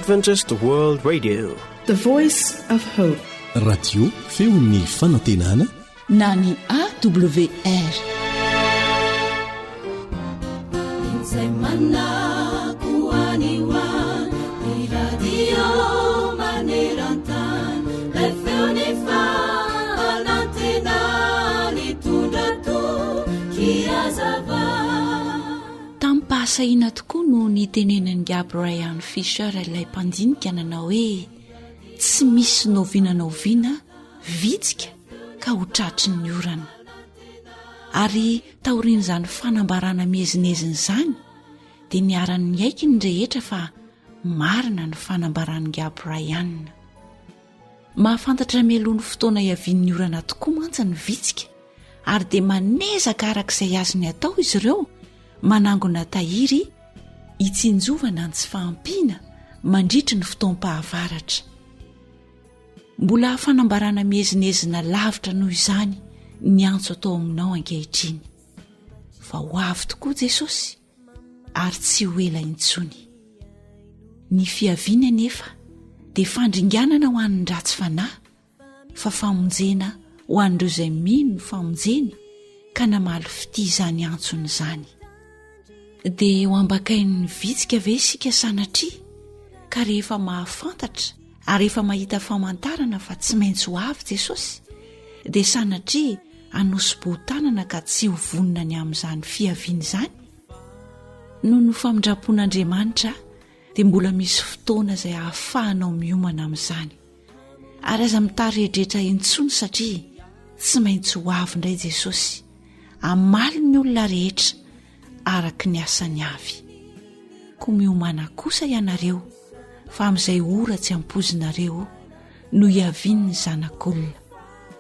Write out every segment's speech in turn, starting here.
Adventist World Radio. The Voice of Hope. Radio feon'ny fanantenana na ny AWR. Izay manako any ho any, ny radio maneran-tany, ilay feon'ny fanantenana nitondra toky hazava. Tamim-pahasahiana tokoa no nitenenan'i Brian Fisher ilay mpandinika nanao hoe tsy misy n'oviana n'oviana vitsika ka ho tratry ny orana. Ary taorian'izany fanambarana miezinezina izany dia niara-niaiky ny rehetra fa marina ny fanambaran'i Brian. Mahafantatra mialoha ny fotoana hiavian'ny orana tokoa mantsy ny vitsika ary dia manezaka araka izay azony atao izy ireo manangona tahiry hitsinjovana ny tsy fahampiana mandritry ny fotoam-pahavaratra. Mbola fanambarana miezinezina lavitra noho izany ny antso atao aminao ankehitriny. Fa ho avy tokoa Jesosy ary tsy ho ela intsony. Ny fiaviany anefa dia fandringanana ho an'ny ratsy fanahy fa famonjena ho an'ireo izay mino ny famonjeny ka namaly fitia izany antsony izany. Dia ho ambakain'ny vitsika ve isika sanatria ka rehefa mahafantatra ary efa mahita famantarana fa tsy maintsy ho avy Jesosy dia sanatria hanosi-boho-tanana ka tsy ho vonona ny amin'izany fiaviana izany? Noho ny famindram-pon'Andriamanitra dia mbola misy fotoana izay ahafahanao miomana amin'izany. Ary aza mitaredretra intsony satria tsy maintsy ho avy indray Jesosy hamaly ny olona rehetra araka ny asany avy. Koa miomàna kosa ianareo fa amin'izay ora tsy ampoizinareo no hiavian'ny Zanak'olona.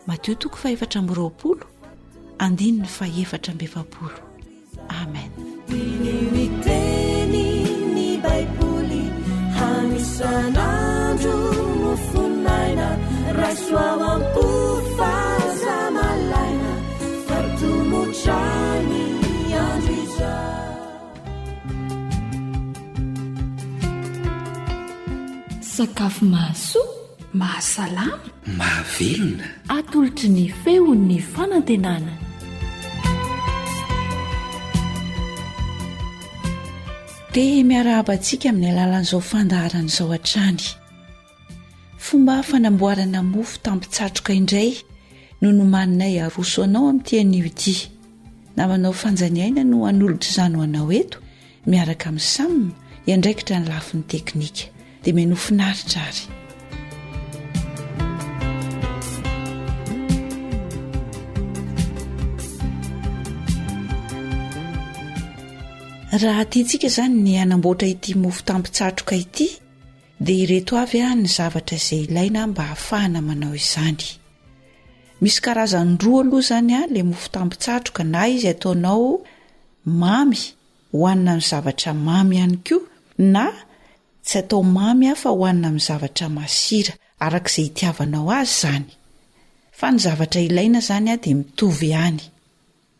Matio toko faha-24 andininy faha-44. Amen. Diniho ny tenin'ny Baiboly hano isan'andro mofon'aina raiso ao am-po fa aza malaina fa tomotra ny andro izao. Sakafo mahasoa, mahasalama. Mahavelona. Atolotry ny feon'ny fanantenana. Dia miarahaba antsika amin'ny alalan'izao fandaharana izao hatrany. Fomba fanamboarana mofo tampin-tsatroka indray no nomaninay aroso anao amin'ity anio ity. Namanao Fanjaniaina no hanolotra izany ho anao eto miaraka amin'i Sam hiandraikitra ny lafiny teknika. Dia menoa finaritra ary. Raha tiantsika izany ny hanamboatra ity mofo tampin-tsatroka ity dia ireto avy ny zavatra izay ilaina mba hahafahana manao izany. Misy karazany roa aloha izany ilay mofo tampin-tsatroka na izy ataonao mamy hohanina amin'ny zavatra mamy ihany koa na tsy atao mamy fa hohanina amin'ny zavatra masira araka izay itiavanao azy izany. Fa ny zavatra ilaina izany dia mitovy ihany.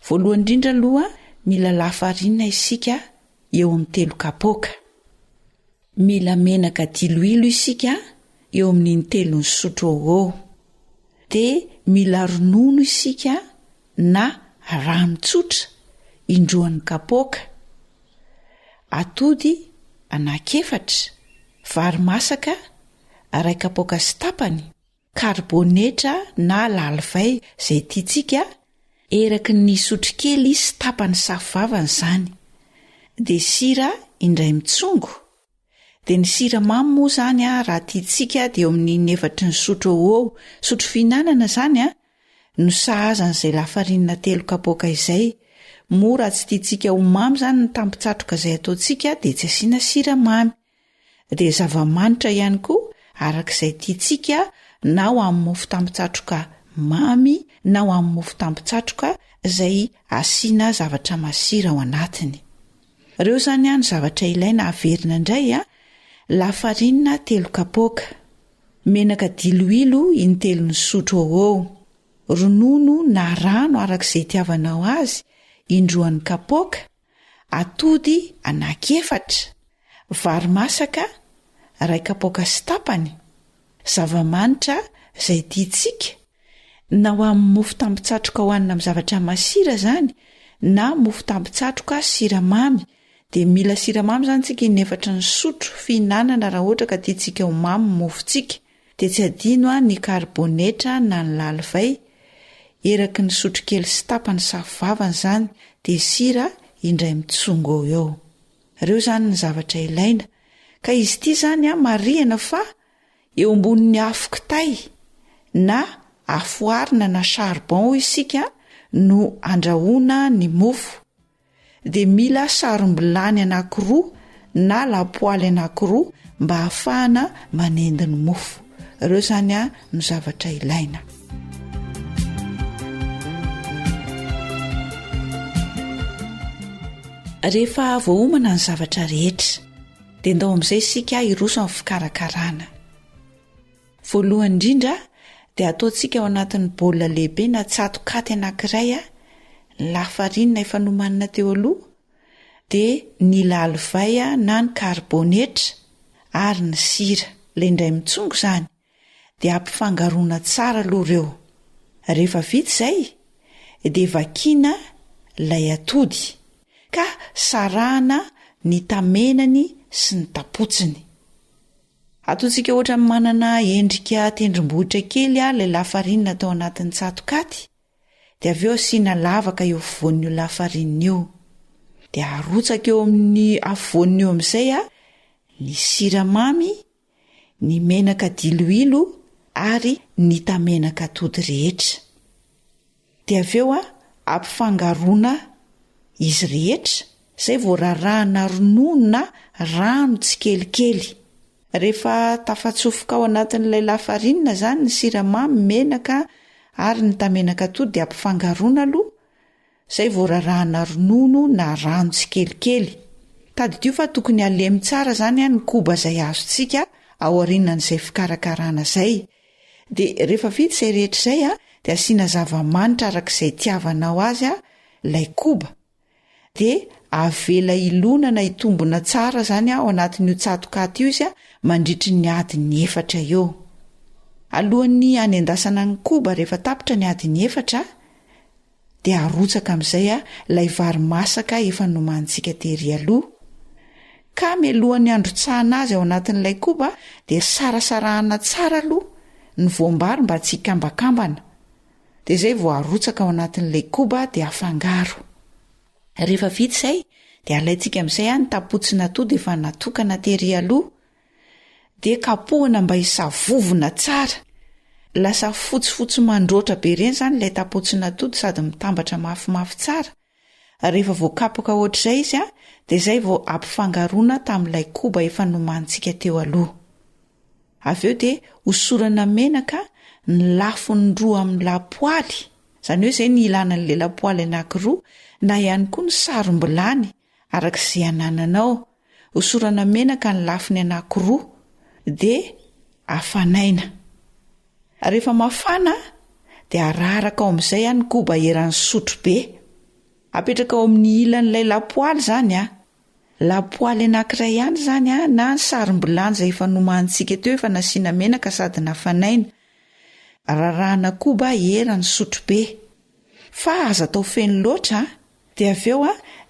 Voalohany indrindra aloha mila lafarinina isika eo amin'ny telo kapoaka. Mila menaka diloilo isika eo amin'ny intelon'ny sotro eo ho eo. Dia mila ronono isika na rano tsotra indroan'ny kapoaka. Atody anankiefatra, vary masaka iray kapoaka sy tapany, karibonetra na lalivay izay tiantsika, eraky ny sotrokely sy tapany safo vavany izany, dia sira indray mitsongo, dia ny siramamy moa izany raha tiantsika dia eo amin'ny in'efatry ny sotro eo ho eo, sotro fihinanana izany an, no sahaza an'izay lafarinina telo kapoaka izay, moa raha tsy tiantsika ho mamy izany ny tampon-tsatroka izay ataontsika dia tsy asiana siramamy. Dia zava-manitra ihany koa araka izay tiantsika na ho amin'ny mofo tampon-tsatroka mamy na ho amin'ny mofo tampon-tsatroka izay asiana zavatra masira ao anatiny. Ireo izany ny zavatra ilaina averina indray a, lafarinina telo kapoaka, menaka diloilo intelon'ny sotro eo ho eo, ronono na rano araka izay itiavanao azy indroan'ny kapoaka, atody anankiefatra, vary masaka. iray kapoaka sy tapany, zava-manitra izay tiantsika, na ho amin'ny mofo tambin-tsatroka hohanina amin'ny zavatra masira izany na mofo tambin-tsatroka siramamy, dia mila siramamy izany tsika in'efatry ny sotro fihinanana raha ohatra ka tiantsika ho mamy ny mofontsika. Dia tsy adino ny karibonetra na ny lalivay, eraky ny sotrokely sy tapany safo vavany izany dia sira indray mitsongo eo eo. Ireo izany ny zavatra ilaina. Ka izy ity izany an, marihana fa eo ambonin'ny afo kitay na afo arina na charbon hoy isika no andrahoana ny mofo. dia mila sarom-bilany anankiroa na lapoaly anankiroa mba hahafahana manendy ny mofo. Ireo izany no zavatra ilaina. Rehefa voaomana ny zavatra rehetra dia ndao amin'izay isika hiroso amin'ny fikarakarana. Voalohany indrindra dia ataontsika ao anatin'ny baolina lehibe na tsatokaty anankiray ny lafarinina efa nomanina teo aloha, dia ny lalivay na ny karibonetra ary ny sira, ilay indray mitsongo izany, dia ampifangaroana tsara aloha ireo. Rehefa vita izay dia vakiana ilay atody ka sarahana ny tamenany sy ny tapotsiny. Ataontsika ohatran'ny manana endrika tendrombohitra kely ilay lafarinina atao anatin'ny tsatokaty, dia avy eo asiana lavaka eo afovoan'io lafarinina io. Dia arotsaka eo amin'ny afovoan'io amin'izay ny siramamy, ny menaka diloilo ary ny tamenaka atody rehetra. Dia avy eo ampifangaroana izy rehetra, izay vao rarahana ronono na rano tsikelikely. Rehefa tafatsofoka ao anatin'ilay lafarinina izany ny siramamy, menaka ary ny tamenaka atody dia ampifangaroana aloha, izay vao rarahana ronono na rano tsikelikely. Tadidio fa tokony halemy tsara izany ny koba izay azontsika aorianan'izay fikarakarana izay. Dia rehefa vita izay rehetra izay a, dia asiana zava-manitra araka izay itiavanao azy a, ilay koba. Dia avela hilona na hitombona tsara izany ao anatin'io tsatokaty io izy a, mandritry ny adiny efatra eo. Alohan'ny hanendasana ny koba rehefa tapitra ny adiny efatra, dia arotsaka amin'izay ilay vary masaka efa nomanintsika tery aloha. Ka mialohan'ny handrotsahana azy ao anatin'ilay koba dia sarasarahana tsara aloha ny voam-bary mba tsy hikambakambana. Dia izay vao arotsaka ao anatin'ilay koba dia afangaro. Rehefa vita izay dia alaintsika amin'izay ny tapotsin'atody efa natokana tery aloha dia kapohana mba hisavovona tsara. Lasa fotsifotsy mandroatra be ireny izany ilay tapotsin'atody sady mitambatra mafimafy tsara. Rehefa voakapoka ohatr'izay izy dia izay vao ampifangaroana tamin'ilay koba efa nomanintsika teo aloha. Avy eo dia hosorana menaka ny lafiny roa amin'ny lapoaly, izany hoe izay ny ilana an'ilay lapoaly anankiroa na ihany koa ny sarom-bilany araka izay anananao. Hosorana menaka ny lafiny anankiroa dia afanaina. Rehefa mafana dia araraka ao amin'izay ny koba eran'ny sotrobe. Apetraka ao amin'ny ilan'ilay lapoaly izany an. Lapoaly anankiray ihany izany an, na ny sarom-bilany izay efa nomanintsika teo efa nasiana menaka sady nafanaina. Rarahana koba eran'ny sotrobe. Fa aza atao feno loatra an. Dia avy eo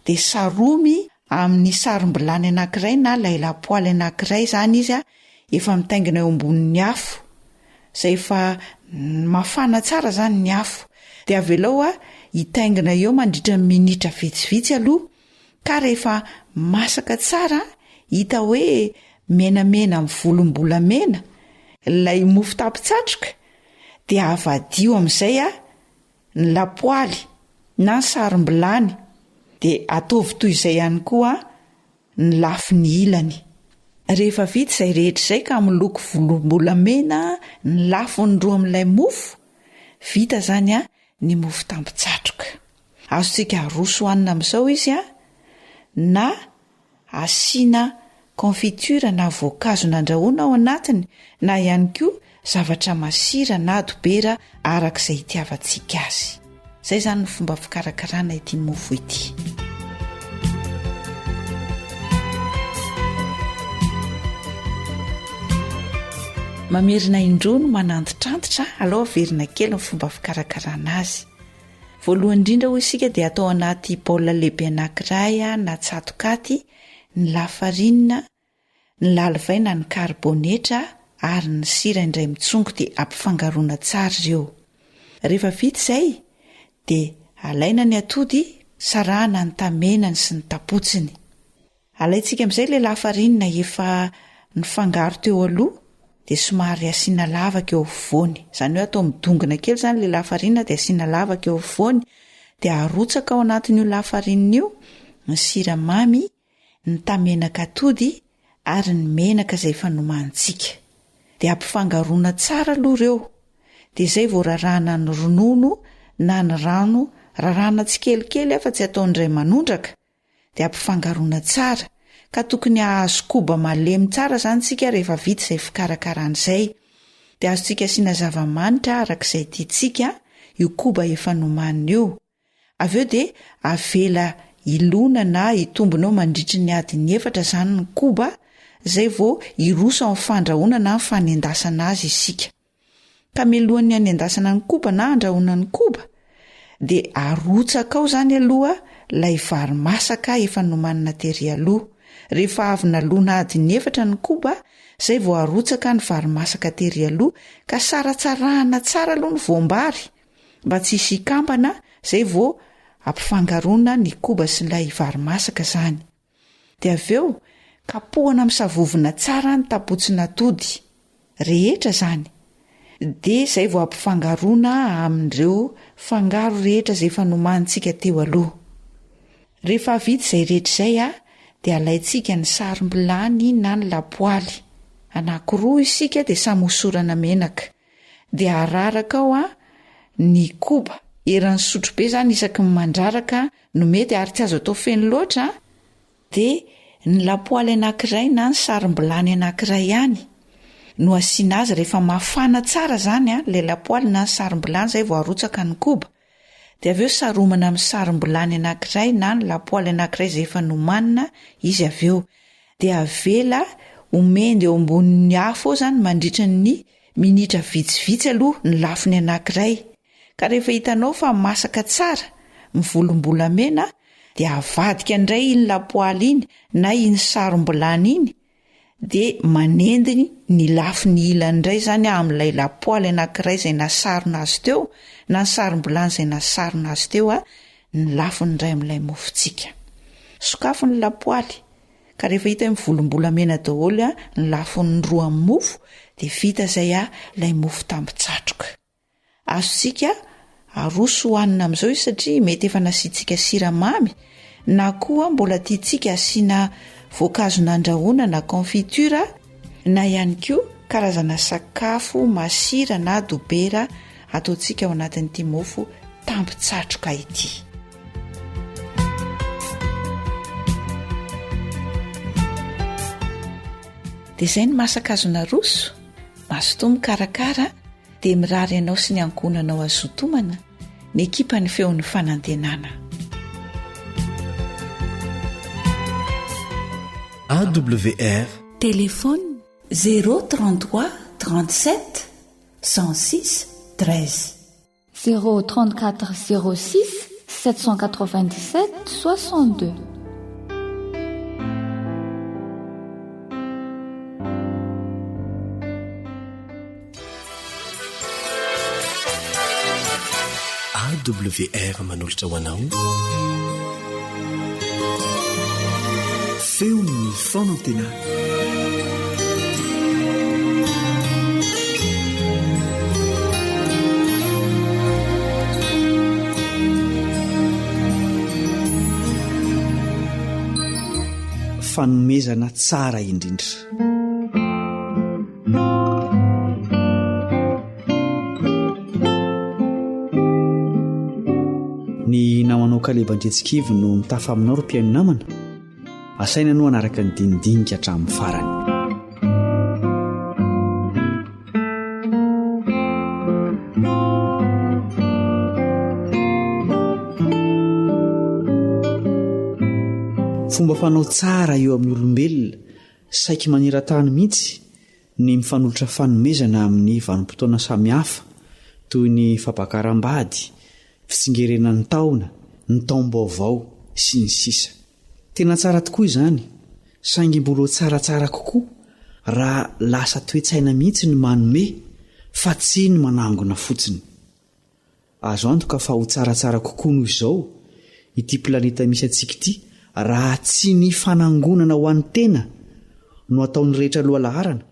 dia saromy amin'ny sarom-bilany anankiray na ilay lapoaly anankiray izany izy efa mitaingina eo ambonin'ny afo, izay efa mafana tsara izany ny afo. Dia avelao hitaingina eo mandritra ny minitra vitsivitsy aloha, ka rehefa masaka tsara, hita hoe menamena mivolombolamena ilay mofo tapitsatroka, dia avadiho amin'izay ny lapoaly na ny sarom-bilany dia ataovy toy izay ihany koa ny lafiny ilany. Rehefa vita izay rehetra izay ka miloko volombolamena ny lafiny roa amin'ilay mofo, vita izany ny mofo tambin-tsatroka. Azontsika aroso hohanina amin'izao izy na Asiana confiture na voankazo nandrahoina ao anatiny na ihany koa zavatra masira na dobera araka izay itiavantsika azy. Izay izany ny fomba fikarakarana ity mofo ity. Mamerina indroa no manantitrantitra, alao averina kely ny fomba fikarakarana azy. Voalohany indrindra hoy isika dia atao anaty baolina lehibe anankiray na tsatokaty ny lafarinina, ny lalivay na ny karibonetra ary ny sira indray mitsongo dia ampifangaroana tsara ireo. Rehefa vita izay dia alaina ny atody, sarahana ny tamenany sy ny tapotsiny. Alaintsika amin'izay ilay lafarinina efa nifangaro teo aloha dia somary asiana lavaka eo afovoany. Izany hoe atao midongona kely izany ilay lafarinina dia asiana lavaka eo afovoany dia arotsaka ao anatin'io lafarinina io ny siramamy, ny tamenaka atody ary ny menaka izay efa nomanintsika. Dia ampifangaroana tsara aloha ireo. Dia izay vao rarahana ny ronono na ny rano, rarahana tsikelikely fa tsy atao indray manondraka. dia ampifangaroana tsara, ka tokony hahazo koba malemy tsara izany isika rehefa vita izay fikarakarana izay. Dia azontsika asiana zava-manitra araka izay tiantsika io koba efa nomanina io. Avy eo dia avela hilona na hitombina eo mandritry ny adiny efatra izany ny koba, izay vao hiroso amin'ny fandrahoana na fanendasana azy isika. Ka mialohan'ny hanendasana ny koba na handrahoana ny koba dia arotsaka ao izany aloha ilay vary masaka efa nomanina tery aloha. Rehefa avy nalona adiny efatra ny koba, izay vao arotsaka ny vary masaka tery aloha ka saratsarahana tsara aloha ny voam-bary mba tsy hisy hikambana, izay vao ampifangaroana ny koba sy ilay vary masaka izany. Dia avy eo, kapohana amin'ny savovona tsara ny tapotsin'atody rehetra izany. Dia izay vao ampifangaroana amin'ireo fangaro rehetra izay efa nomanintsika teo aloha. Rehefa vita izay rehetra izay dia alaintsika ny sarom-bilany na ny lapoaly. Anankiroa isika dia samy hosorana menaka. Dia araraka ao ny koba. Eran'ny sotrobe izany isaky ny mandraraka no mety ary tsy azo atao feno loatra an, dia ny lapoaly anankiray na ny sarom-bilany anankiray ihany no asiana azy rehefa mafana tsara izany an, ilay lapoaly na ny sarom-bilany izay vao arotsaka ny koba, dia avy eo saromana amin'ny sarom-bilany anankiray na ny lapoaly anankiray izay efa nomanina izy avy eo, dia avela ho mendy eo ambonin'ny afo eo izany mandritra ny minitra vitsivitsy aloha ny lafiny anankiray. Ka rehefa hitanao fa masaka tsara, mivolombolamena, dia avadika indray iny lapoaly iny na iny sarom-bilany iny, dia manendy ny lafiny ilany indray izany amin'ilay lapoaly anankiray izay nasarona azy teo, na ny sarom-bilany izay nasarona azy teo, ny lafiny indray amin'ilay mofontsika. Sokafy ny lapoaly, ka rehefa hita hoe mivolombolamena daholo ny lafiny roa amin'ny mofo, dia vita izay ilay mofo tambin-tsatroka. Azontsika aroso hohanina amin'izao izy satria mety efa nasiantsika siramamy na koa mbola tiantsika asiana voankazo nandrahoina na confiture na ihany koa karazana sakafo masira na dobera ataontsika ao anatin'ity mofo tambin-tsatroka ity. Dia izay ny masaka azo naroso, mazotoa mikarakara dia mirary anao sy ny ankohonanao hazoto homana ny ekipan'ny Feon'ny Fanantenana. AWR. Téléphone 033 37 106 13. 034 06 797 62. AWR manolotra ho anao Feon'ny fanantenana. Fanomezana tsara indrindra. Ny namanao Kaleba Andriantsikivy no mitafa aminao ry mpihaino namana. Asaina ianao hanaraka ny dinidinika hatramin'ny farany. Fomba fanao tsara eo amin'ny olombelona saiky maneran-tany mihitsy. ny mifanolotra fanomezana amin'ny vanim-potoana samihafa toy ny fampakaram-bady, fitsingerenan'ny taona, ny taom-baovao, sy ny sisa. Tena tsara tokoa izany, saingy mbola ho tsaratsara kokoa raha lasa toe-tsaina mihitsy ny manome fa tsy ny manangona fotsiny. Azo antoka fa ho tsaratsara kokoa noho izao ity planeta misy antsika ity raha tsy ny fanangonana ho an'ny tena no ataon'ny rehetra lohalaharana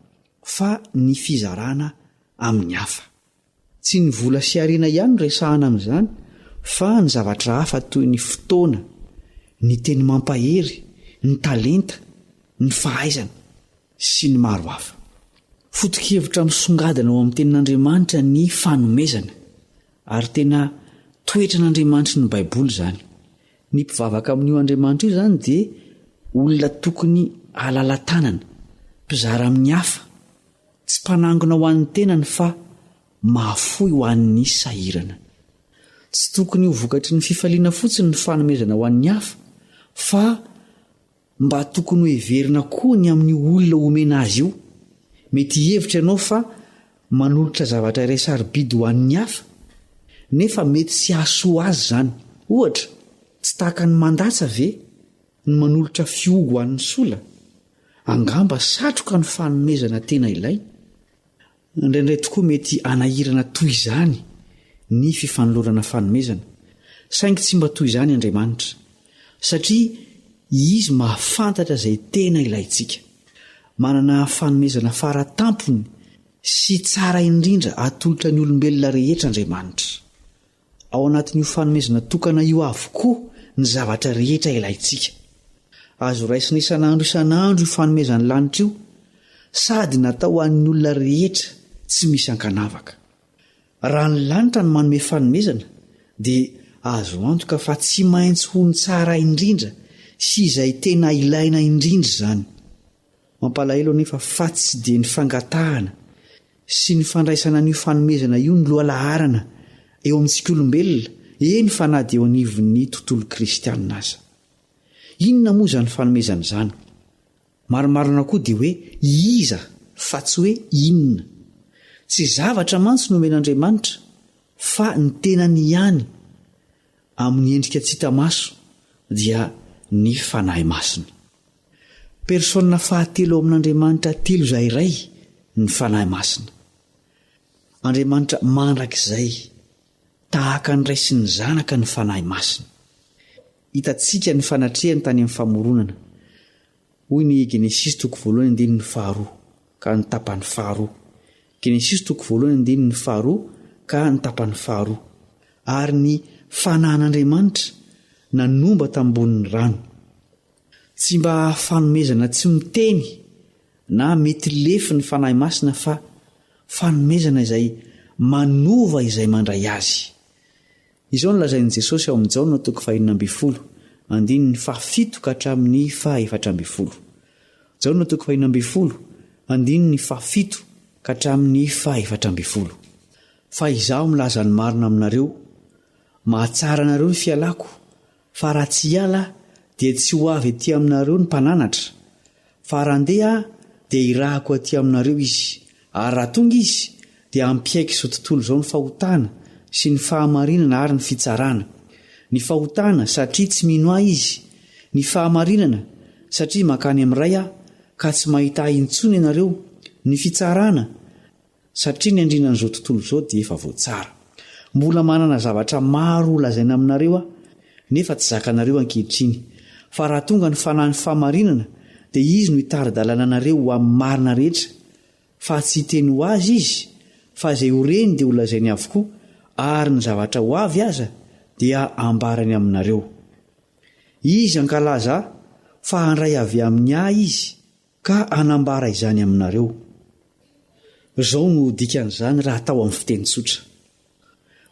fa ny fizarana amin'ny hafa. Tsy ny vola sy harena ihany no resahana amin'izany fa ny zavatra hafa toy ny fotoana, ny teny mampahery, ny talenta, ny fahaizana. Sy ny maro hafa. Foto-kevitra misongadina ao amin'ny Tenin'Andriamanitra ny fanomezana, ary tena toetran'Andriamanitry ny Baiboly izany. Ny mpivavaka amin'io Andriamanitra io izany dia olona tokony halala-tanana, mpizara amin'ny hafa, tsy mpanangona ho an'ny tenany fa mahafoy ho an'ny sahirana. Tsy tokony ho vokatry ny fifaliana fotsiny ny fanomezana ho an'ny hafa, fa Mba tokony ho heverina koa ny amin'io olona omena azy io. Mety hihevitra ianao fa manolotra zavatra iray sarobidy ho an'ny hafa, nefa mety tsy hahasoa azy izany. Ohatra, tsy tahaka ny mandatsa ve ny manolotra fihogo ho an'ny sola? Angamba satroka ny fanomezana tena ilainy. Indraindray tokoa mety hanahirana toy izany ny fifanolorana fanomezana, saingy tsy mba toy izany Andriamanitra, satria Izy mahafantatra izay tena ilaintsika. Manana fanomezana fara tampony sy tsara indrindra atolotra ny olombelona rehetra Andriamanitra. Ao anatin'io fanomezana tokana io avokoa ny zavatra rehetra ilaintsika. Azo raisina isan'andro isan'andro io fanomezan'ny lanitra io, sady natao ho an'ny olona rehetra tsy misy ankanavaka. Raha ny lanitra no manome fanomezana, dia azo antoka fa tsy maintsy ho ny tsara indrindra sy izay tena ilaina indrindra izany. Mampalahelo anefa fa tsy dia ny fangatahana sy ny fandraisana an'io fanomezana io ny lohalaharana eo amintsika olombelona, eny fa na dia eo anivon'ny tontolo kristianina aza. Inona moa izany fanomezana izany? Marimarina koa dia hoe iza fa tsy hoe inona. Tsy zavatra mantsy no omen'Andriamanitra fa ny tenany ihany amin'ny endrika tsy hita maso dia ny Fanahy Masina. Persona fahatelo ao amin'Andriamanitra telo izay iray ny Fanahy Masina. Andriamanitra mandrakizay, tahaka ny Ray sy ny Zanaka ny Fanahy Masina. Hitantsika ny fanatrehany tany amin'ny famoronana. Hoy ny Genesisy toko voalohany andininy faharoa ka ny tapany faharoa. Genesisy toko voalohany andininy faharoa ka ny tapany faharoa. Ary ny Fanahin'Andriamanitra nanomba tambonin'ny rano. Tsy mba fanomezana tsy miteny na mety lefy ny Fanahy Masina fa fanomezana izay manova izay mandray azy. Izao no lazain'i Jesosy ao amin'ny Jaona toko fahenina ambinifolo, andininy fahafito ka hatramin'ny fahaefatra ambinifolo. Jaona toko fahenina ambinifolo, andininy fahafito ka hatramin'ny fahaefatra ambinifolo. Fa izaho milaza ny marina aminareo, mahatsara anareo ny fialako, Fa raha tsy hiala aho, dia tsy ho avy aty aminareo ny Mpananatra, fa raha handeha aho, dia hirahako aty aminareo izy, ary raha tonga izy, dia hampiaiky izao tontolo izao ny fahotana, sy ny fahamarinana ary ny fitsarana. Ny fahotana, satria tsy mino ahy izy, ny fahamarinana, satria mankany amin'ny Ray aho, ka tsy mahita ahy intsony ianareo, ny fitsarana, Satria ny andrinan'izao tontolo izao dia efa voatsara. Mbola manana zavatra maro holazaina aminareo aho, nefa tsy zakanareo ankehitriny. Fa raha tonga ny Fanahin'ny fahamarinana, dia Izy no hitari-dalana anareo ho amin'ny marina rehetra, fa tsy hiteny ho azy Izy, fa izay ho reny dia holazainy avokoa, ary ny zavatra ho avy aza dia hambarany aminareo. Izy hankalaza Ahy, fa handray avy amin'ny Ahy Izy, Ka hanambara izany aminareo. Izao no dikan'izany raha atao amin'ny fiteny tsotra.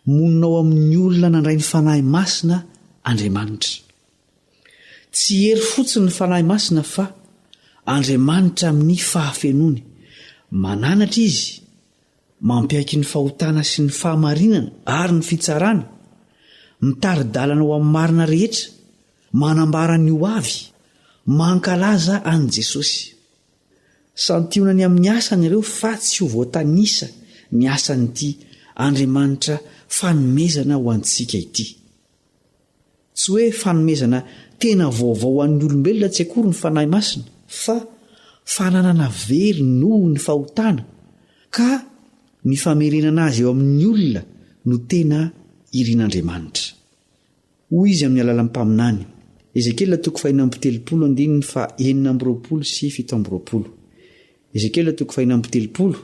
Monina ao amin'ny olona nandray ny Fanahy Masina Andriamanitra. Tsy hery fotsiny ny Fanahy Masina fa Andriamanitra amin'ny fahafenoany. Mananatra Izy, mampiaiky ny fahotana sy ny fahamarinana ary ny fitsarana, mitari-dalana ho amin'ny marina rehetra, Manambara ny ho avy, mankalaza an'i Jesosy. Santionany amin'ny asany ireo fa tsy ho voatanisa ny asan'ity Andriamanitra fanomezana ho antsika ity. Tsy hoe fanomezana tena vaovao ho an'ny olombelona tsy akory ny Fanahy Masina fa fananana very noho ny fahotana ka ny famerenana azy eo amin'ny olona no tena irin'Andriamanitra. Hoy izy amin'ny alalan'ny mpaminany, Ezekiela toko fahenina amby telopolo andininy faha-26 sy 27. Ezekiela toko fahenina amby telopolo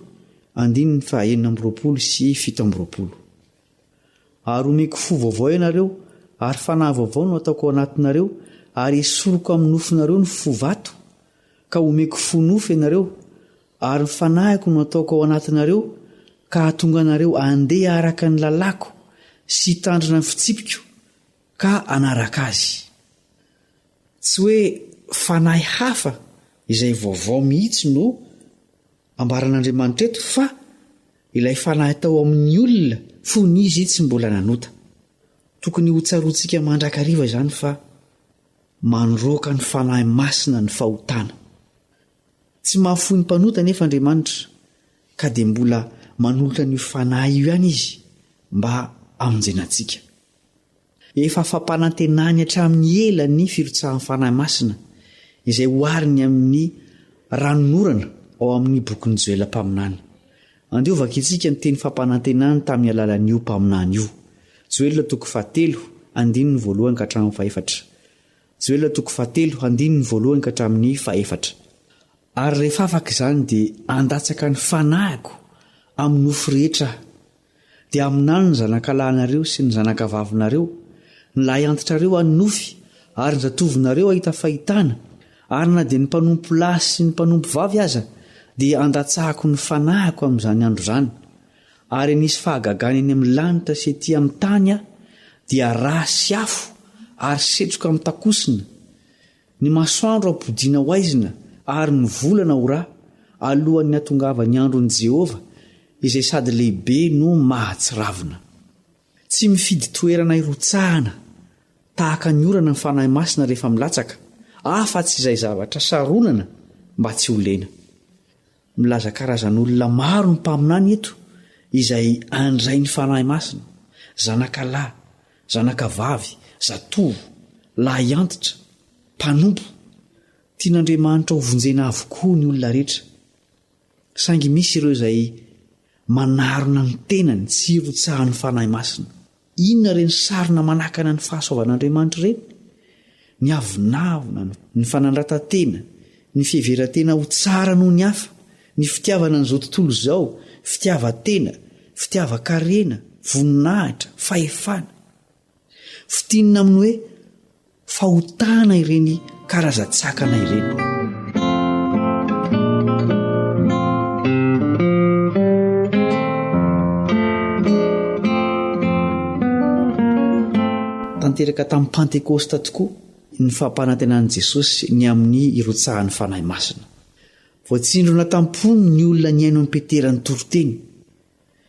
andininy faha-26 sy 27. Ary homeko fo vaovao ianareo, ary fanahy vaovao no hataoko ao anatinareo, ary hesoriko amin'ny nofonareo ny fo vato, ka homeko fo nofo ianareo, ary ny fanahiko no hataoko ao anatinareo, ka hahatonga anareo handeha araka ny lalàko sy hitandrina ny fitsipiko, ka hanaraka azy. Tsy hoe fanahy hafa izay vaovao mihitsy no ambaran'Andriamanitra eto, fa Ilay fanahy tao amin'ny olona fony izy tsy mbola nanota. Tokony hotsaroantsika mandrakariva izany fa mandroaka ny Fanahy Masina ny fahotana. Tsy mahafoy ny mpanota anefa Andriamanitra ka dia mbola manolotra an'io Fanahy io ihany Izy mba hamonjena antsika. Efa fampanantenany hatramin'ny ela ny firotsahan'ny Fanahy Masina, izay ohariny amin'ny ranonorana ao amin'ny bokin'i Joela mpaminany. Andeha hovakintsika ny teny fampanantenany tamin'ny alalan'io mpaminany io. Joela toko fahatelo, andininy voalohany ka hatramin'ny fahefatra. Joela toko fahatelo, andininy voalohany ka hatramin'ny fahefatra. Ary rehefa afaka izany dia handatsaka ny Fanahiko amin'ny nofo rehetra Aho. Dia haminany ny zanakalahinareo sy ny zanakavavinareo, ny lahiantitrareo hanonofy, ary ny zatovonareo hahita fahitana, ary na dia ny mpanompo lahy sy ny mpanompo vavy aza, dia handatsahako ny fanahiko amin'izany andro izany. Ary hanisy fahagagana eny amin'ny lanitra sy ety amin'ny tany Aho, dia rà sy afo ary setroka mitakosona, Ny masoandro hampodiana ho haizina ary ny volana ho ra, alohan'ny hahatongavan'ny andron'i Jehovah, izay sady lehibe no mahatsiravina. Tsy mifidy toerana hirotsahana tahaka ny orana ny fanahy masina rehefa milatsaka, afa-tsy izay zavatra saronana mba tsy ho lena. Milaza karazan'olona maro ny mpaminany eto izay handray ny Fanahy Masina, zanaka lahy, zanaka vavy, zatovo, lahy antitra, mpanompo. Tian'Andriamanitra ho vonjena avokoa ny olona rehetra. Saingy misy ireo izay manarona ny tenany tsy hirotsahan'ny Fanahy Masina. Inona ireny sarona manakana ny fahasoavan'Andriamanitra ireny? Ny avonavona, ny fanandratan-tena, ny fiheveran-tena ho tsara noho ny hafa, ny fitiavana an'izao tontolo izao, fitiavan-tena, fitiavan-karena, voninahitra, fahefana. Fintinina amin'ny hoe Fahotana ireny karazan-tsakana ireny. Tanteraka tamin'ny Pantekosta tokoa ny fampanantenan'i Jesosy ny amin'ny hirotsahan'ny Fanahy Masina. Voatsindrona tam-pony ny olona nihaino an'i Petera nitory teny.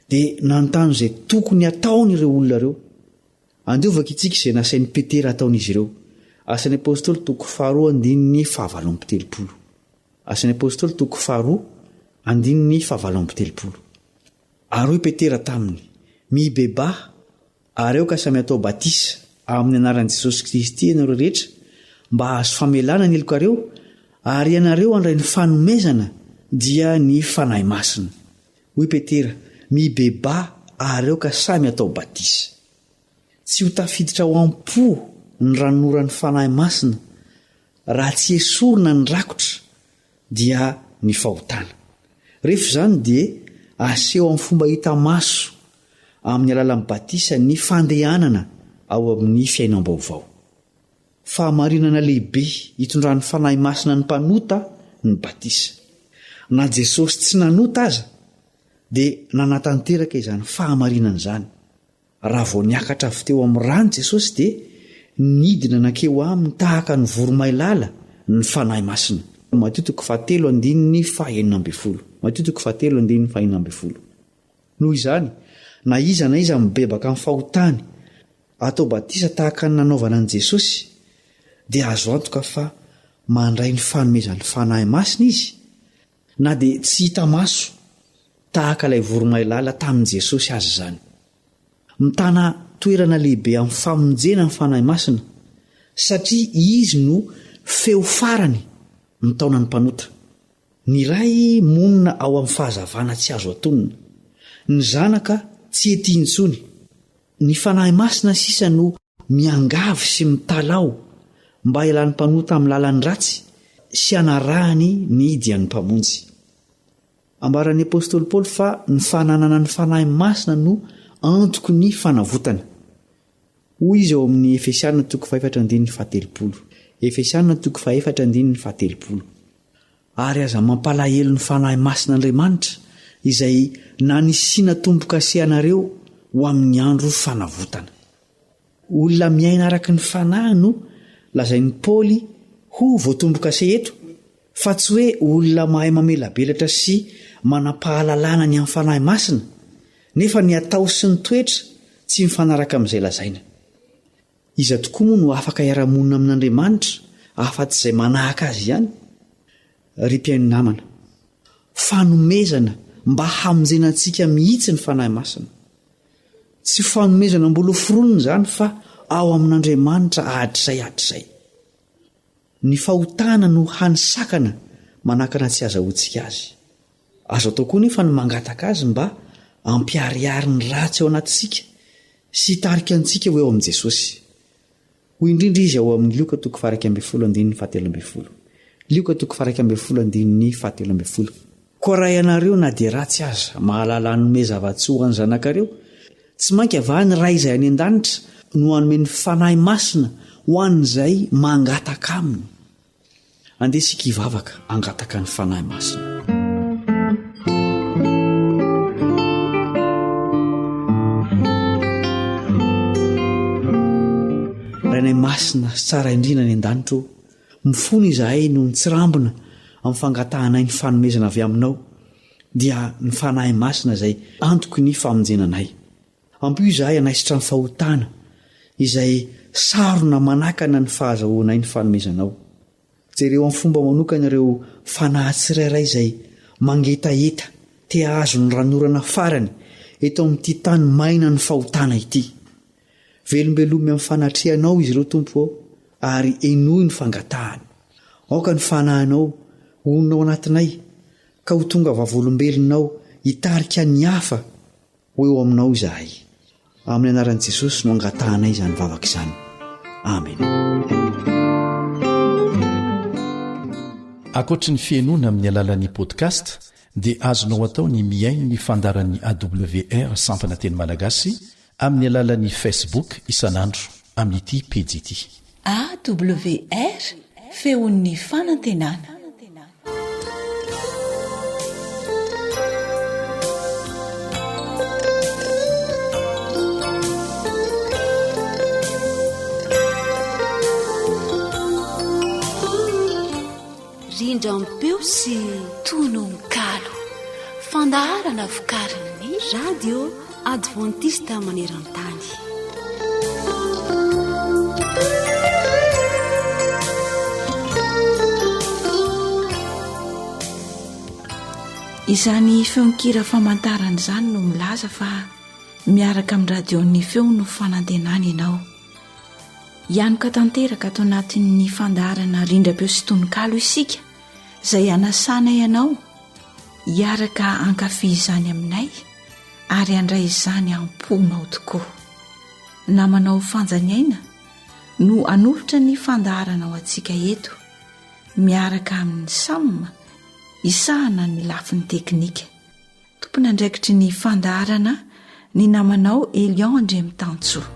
Dia nanontany izay tokony hataony ireo olona ireo. Andeha ho vakintsika izay nasain'i Petera hataon'izy ireo. Asan'ny Apostoly toko faharoa andininy fahavalo amby telopolo. Asan'ny Apostoly toko faharoa andininy fahavalo amby telopolo. Ary hoy Petera taminy, Mibebaha, ary aoka samy hatao batisa amin'ny anaran'i Jesosy Kristy ianareo rehetra, mba hahazo famelana ny helokareo, ary ianareo handray ny fanomezana, dia ny Fanahy Masina. Hoy Petera, Mibebaha ary aoka samy hatao batisa. Tsy ho tafiditra ao am-po ny ranonoran'ny Fanahy Masina raha tsy esorina ny rakotra, dia ny fahotana. Rehefa izany dia aseho amin'ny fomba hita maso amin'ny alalan'ny batisa ny fandehanana ao amin'ny fiainam-baovao. Fahamarinana lehibe itondran'ny Fanahy Masina ny mpanota ny batisa. Na Jesosy tsy nanota aza dia nanatanteraka izany fahamarinana izany. Raha vao niakatra avy teo amin'ny rano Jesosy dia nidina nankeo aminy tahaka ny voromailala ny Fanahy Masina. Matio toko fahatelo andininy fahenina ambin'ny folo. Matio toko fahatelo andininy fahenina ambin'ny folo. Noho izany, na iza na iza mibebaka amin'ny fahotany, atao batisa tahaka ny nanaovana an'i Jesosy, dia azo antoka fa mandray ny fanomezan'ny Fanahy Masina izy. na dia tsy hita maso tahaka ilay voromailala tamin'i Jesosy aza izany. Mitana toerana lehibe amin'ny famonjena ny Fanahy Masina, satria Izy no feo farany mitaona ny mpanota. Ny Ray monina ao amin'ny fahazavana tsy azo atonina. Ny Zanaka tsy ety intsony. Ny Fanahy Masina sisa no miangavy sy mitalaho mba hialan'ny mpanota amin'ny lalany ratsy sy hanarahany ny dian'ny Mpamonjy. Ambaran'ny apostoly Paoly fa ny fananana ny Fanahy Masina no antoky ny fanavotana. Hoy izy ao amin'ny Efesiana toko fahefatra andininy fahatelopolo. Efesiana toko fahefatra andininy fahatelopolo. Ary aza mampalahelo ny Fanahy Masin'Andriamanitra izay nanisiana tombo-kase anareo ho amin'ny andro fanavotana. Olona miaina araka ny Fanahy no lazain'i Paoly ho voatombo-kase eto, fa tsy hoe olona mahay mamelabelatra sy manam-pahalalana ny amin'ny Fanahy Masina, nefa ny atao sy ny toetra tsy mifanaraka amin'izay lazaina. Iza tokoa moa no afaka hiara-monina amin'Andriamanitra afa-tsy izay manahaka Azy ihany? Ry mpihaino namana, fanomezana mba hamonjena antsika mihitsy ny Fanahy Masina. Tsy fanomezana mbola hoforonina izany fa ao amin'Andriamanitra hatrizay hatrizay. Ny fahotana no hany sakana manakana tsy hazahoantsika azy. Azo atao koa nefa ny mangataka azy mba hampiharihary ny ratsy ao anatintsika sy hitarika antsika ho eo amin'i Jesosy. Hoy indrindra izy ao amin'ny Lioka toko faha-11 andininy fahatelo ambin'ny folo. Lioka toko faha-11 andininy fahatelo ambin'ny folo. Koa raha ianareo na dia ratsy aza mahalala hanome zava-tsoa ho an'ny zanakareo, tsy mainka va ny Ray izay any an-danitra no hanome ny Fanahy Masina ho an'izay mangataka Aminy? Andeha isika hivavaka hangataka ny Fanahy Masina. Rainay Masina sy tsara indrindra any an-danitra ô, mifona izahay noho ny tsirambina amin'ny fangatahanay ny fanomezana avy Aminao, dia ny Fanahy Masina izay antoky ny famonjena anay. Ampio izahay hanaisotra ny fahotana izay sarona manakana ny fahazahoanay ny fanomezanao. Jereo amin'ny fomba manokana ireo fanahy tsirairay izay mangetaheta te hahazo ny ranorana farany eto amin'ity tany mainan'ny fahotana ity. Velombelomy amin'ny fanatrehanao izy ireo, Tompo ô, ary henoy ny fangatahany. Aoka ny Fanahinao honina ao anatinay ka ho tonga vavolombelonao hitarika ny hafa Ho eo aminao izahay. Amin'ny anaran'i Jesosy no angatahanay izany vavaka izany. Amena. Ankoatry ny fihainoana amin'ny alalan'ny podcast dia azonao atao ny mihaino ny fandaharan'ny AWR sampana teny malagasy amin'ny alalan'ny Facebook isan'andro amin'ity pejy ity. AWR, Feon'ny fanantenana. Rindram-peo sy tononkalo. Fandaharana vokarin'ny Radio Advantista maneran-tany. Izany feon-kira famantarana izany no milaza fa miaraka amin'ny radion'ny feo no fanantenana ianao. Hianoka tanteraka ato anatin'ny fandaharana rindram-peo sy tononkalo isika izay hanasana ianao hiaraka hankafy izany aminay ary handray izany am-ponao tokoa. Namanao Fanjaniaina no hanolotra ny fandaharana ho antsika eto, miaraka amin'i Sam hisahana ny lafiny teknika. Tompon'andraikitry ny fandaharana ny namanao Elion Andriamitansoa.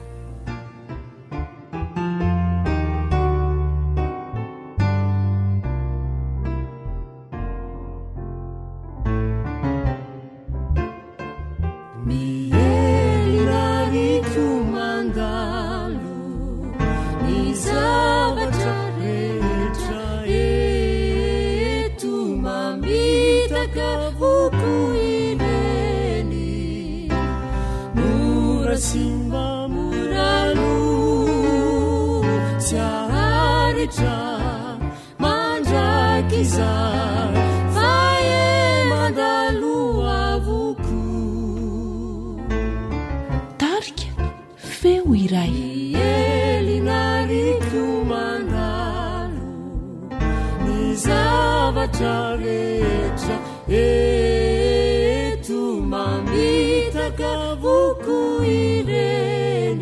zavatra rehetra eto mamitaka avokoa ireny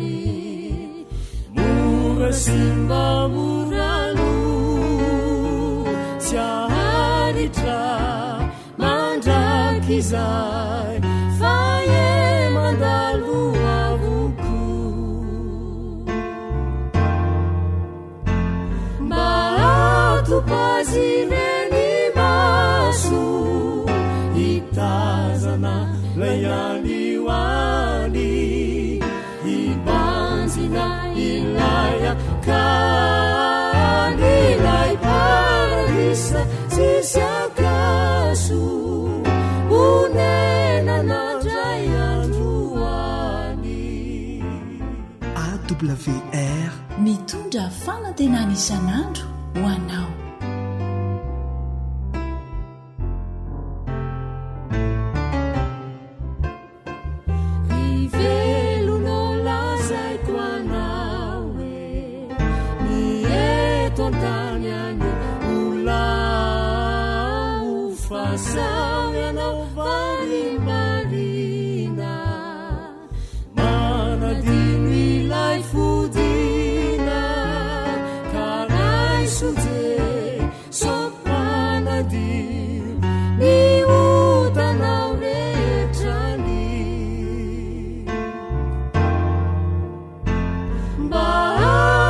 Mora simba mora lo tsy haharitra mandrakizay fa ie mandalo avokoa. Mba atopazy ireny maso hitazana lay any ho any hibanjina ilay akany ilay paradisa tsisy ankaso honenana ndray andro any. AWR. Mitondra fanantenana isan'andro ho anao. Ry velona lazaiko anao e, ny eto an-tany any ho lao fa sao ianao varimbariana manadino ilay fodiana ka raiso Jeso mpanadio ny otanao rehetra ny mba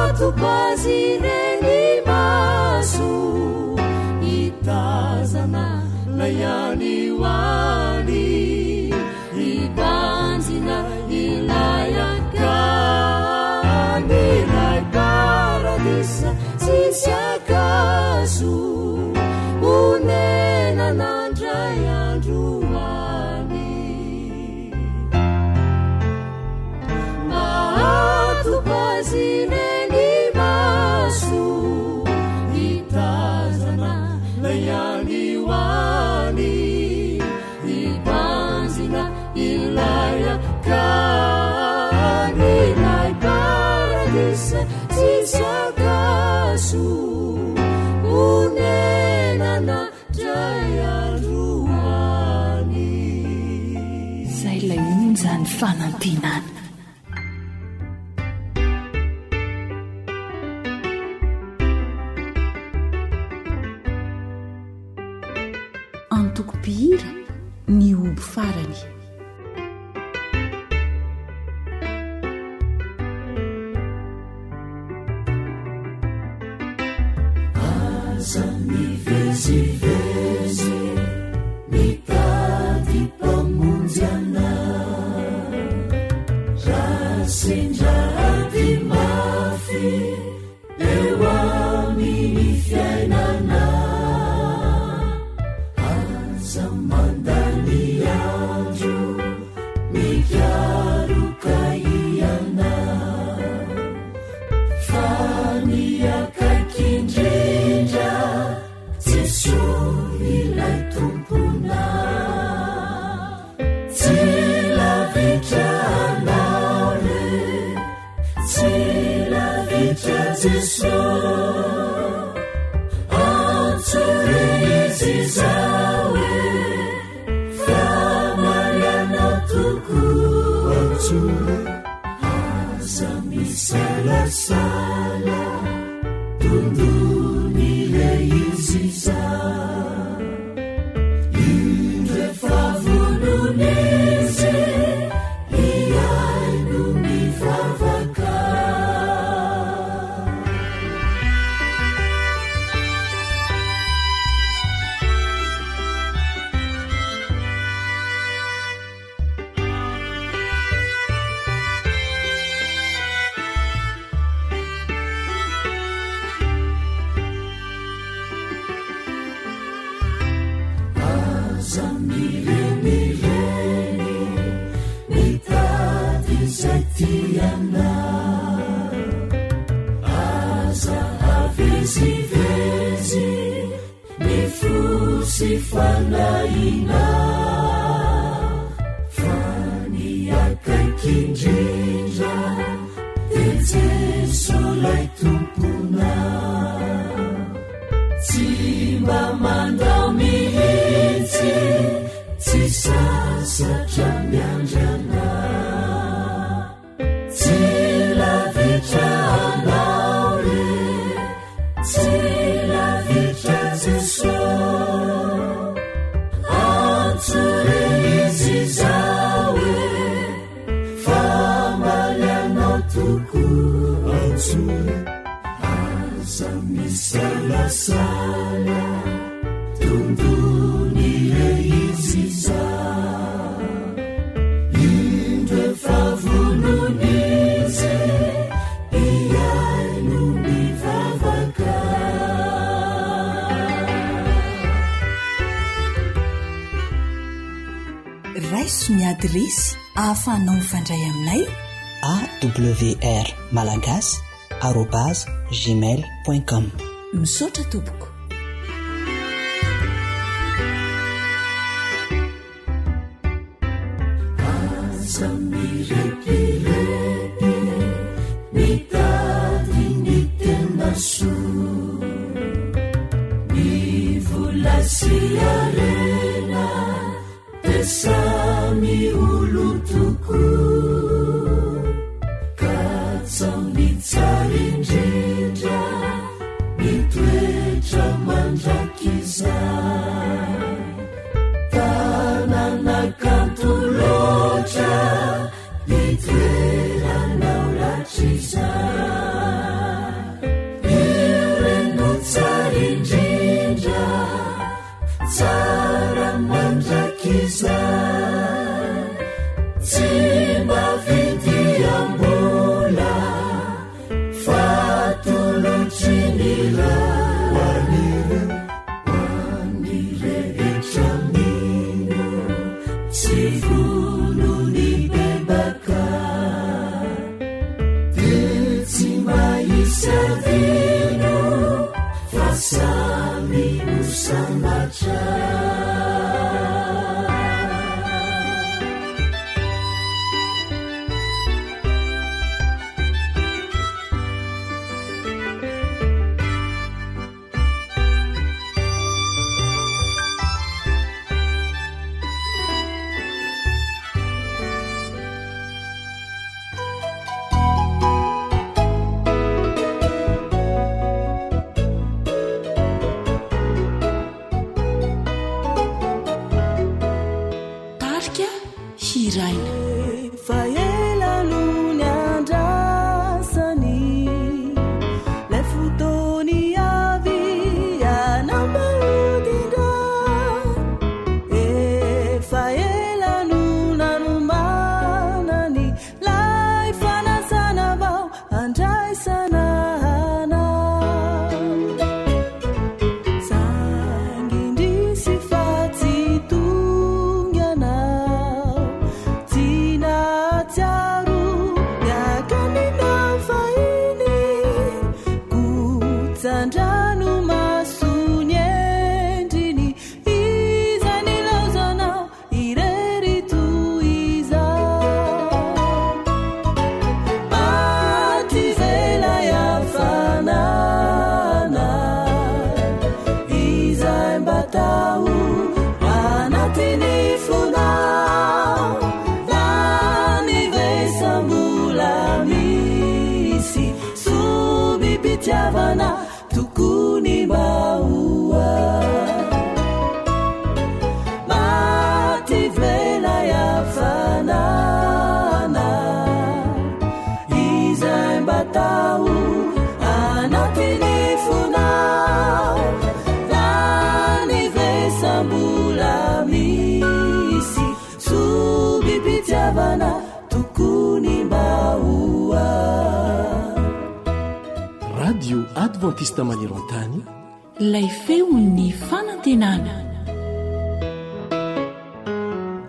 atopazy ireny maso hitazana lay any ho any hibanjina ilay akany ilay paradisa tsisy ankaso honenana ndray andro any mba atopazy ireny maso hitazana lay any ho any hibanjina ilay akany ilay paradisa tsisy ankaso honenana ndray andro any. Izay ilay onjan'ny fanantenana. Antoko mpihira ny hoby farany. Aza mivezivezy mitady mpamonjy anao Raha sendra ady mafy Eo amin'ny fiainana Aza mandany andro mikaroka hianao Fa ny akaiky indrindra Jesoa ilay Tomponao Tsy lavitra anao re Tsy lavitra Jeso Antsoy Izy izao e Fa marina tokoa Antsoy Aza misalasala Dondony ilay Izy izao Indro efa vonona Izy Hihaino ny vavaka. Aza mirenireny mitady izay tianao. Aza avezivezy ny fo sy fanahinao. Fa ny akaiky indrindra dia Jeso ilay Tomponao. Tsy mba mandà. sasatra miandry anao. Tsy lavitra anao re, tsy lavitra Jeso. Antso re izy izao e, fa hamaly anao tokoa. Antso re, aza misalasala, dondony re izy izao. Indro efa vonona izy, hihaino ny vavaka. Raiso ny adiresy ahafahanao mifandray aminay. Awr Malagasy arobase gmail point com. Misaotra tompoko. Aza mirepirepy mitady ny tena soa. Ny vola sy harena dia samy olon-tokoa. Ka tsao ny tsara indrindra ny toetra mandrakizay. Tanàna kanto loatra itoeranao rahatrizay. Io re no tsara indrindra, tsara mandrakizay. Tsy mba vidiam-bola fa atolotry ny Ray ho an'ireo Ny rehetra mino sy vonon'ny bebaka dia tsy mba hisy adino fa samy ho sambatra. Tarika hiraina. Efa ela no niandrasany lay fotoany avy hanambadindra. Efa ela no nanomanany lay fanasana vao handraisana anao. Saingy indrisy fa tsy tonga anao, tsy nahatsiaro ny hakanina fahiny, kotsan-dranomasony endriny, izay nilaozanao irery toy izao. Maty ivelay hafanana, izay mba tao anatin'ny fonao, lany vesam-bola misy, sobim-pitiavana tokony mba ho ao. Maty ivelay hafanana, izay mba tao anatin'ny fonao, lany vesam-bola misy, sobim-pitiavana tokony mba ho ao. Radio Adventiste maneran-tany. Ilay feon'ny fanantenana.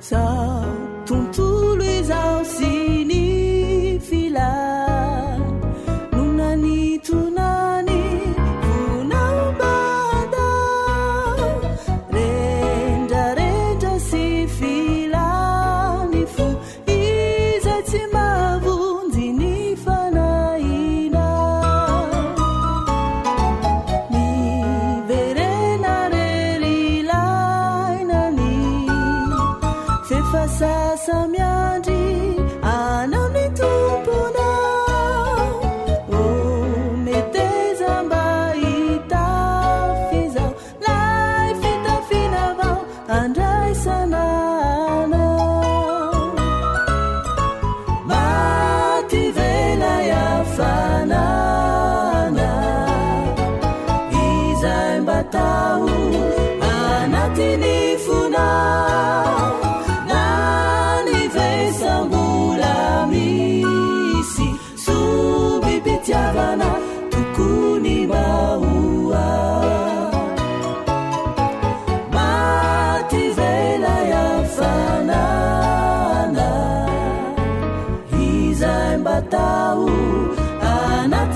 Zao tontolo izao sy ny filany no nanitonany vonaombada rendrarendra sy filany fo izay tsy mahavonjy ny fanahinao. Miverena re ry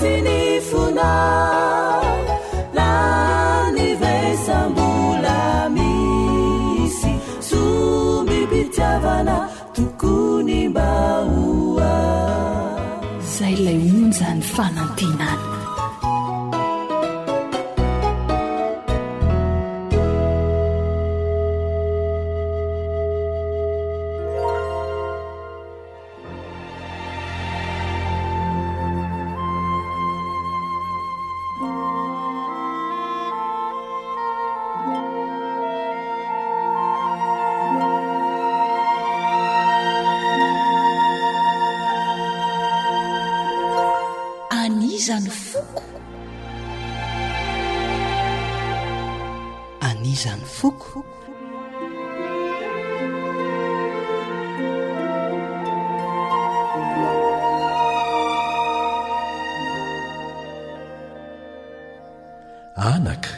sy ny fonao Lany vesa mbola misy Sombim-pitiavana tokony mba ho ahy Izay ilay onjan'ny fanantenana. An'iza ny foko? An'iza ny foko? Anaka,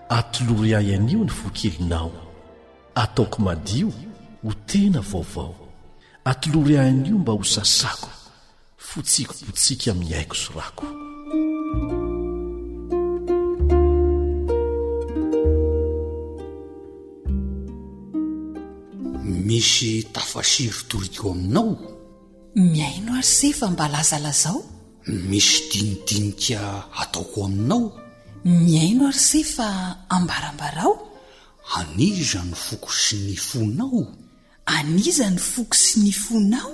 atolory ahy anio ny fo kelinao, ataoko madio ho tena vaovao. Atolory ahy anio mba ho sasako, Fotsiako botsiaka amin'ny aiko sy rako. Misy tafasiry toriko aminao? Mihaino ary se fa mba lazalazao. Misy dinidinika ataoko aminao? Mihaino ary se fa ambarambarao. An'iza ny foko sy ny fonao? An'iza ny foko sy ny fonao?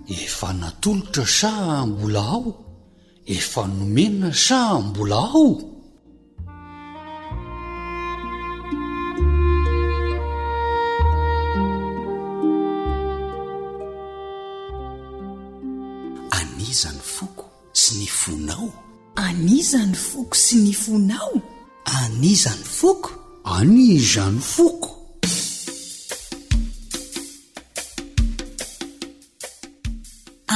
Efa natolotra sa mbola ao? Efa nomena sa mbola ao? An'iza ny foko sy ny fonao? An'iza ny foko sy ny fonao? An'iza ny foko? An'iza ny foko?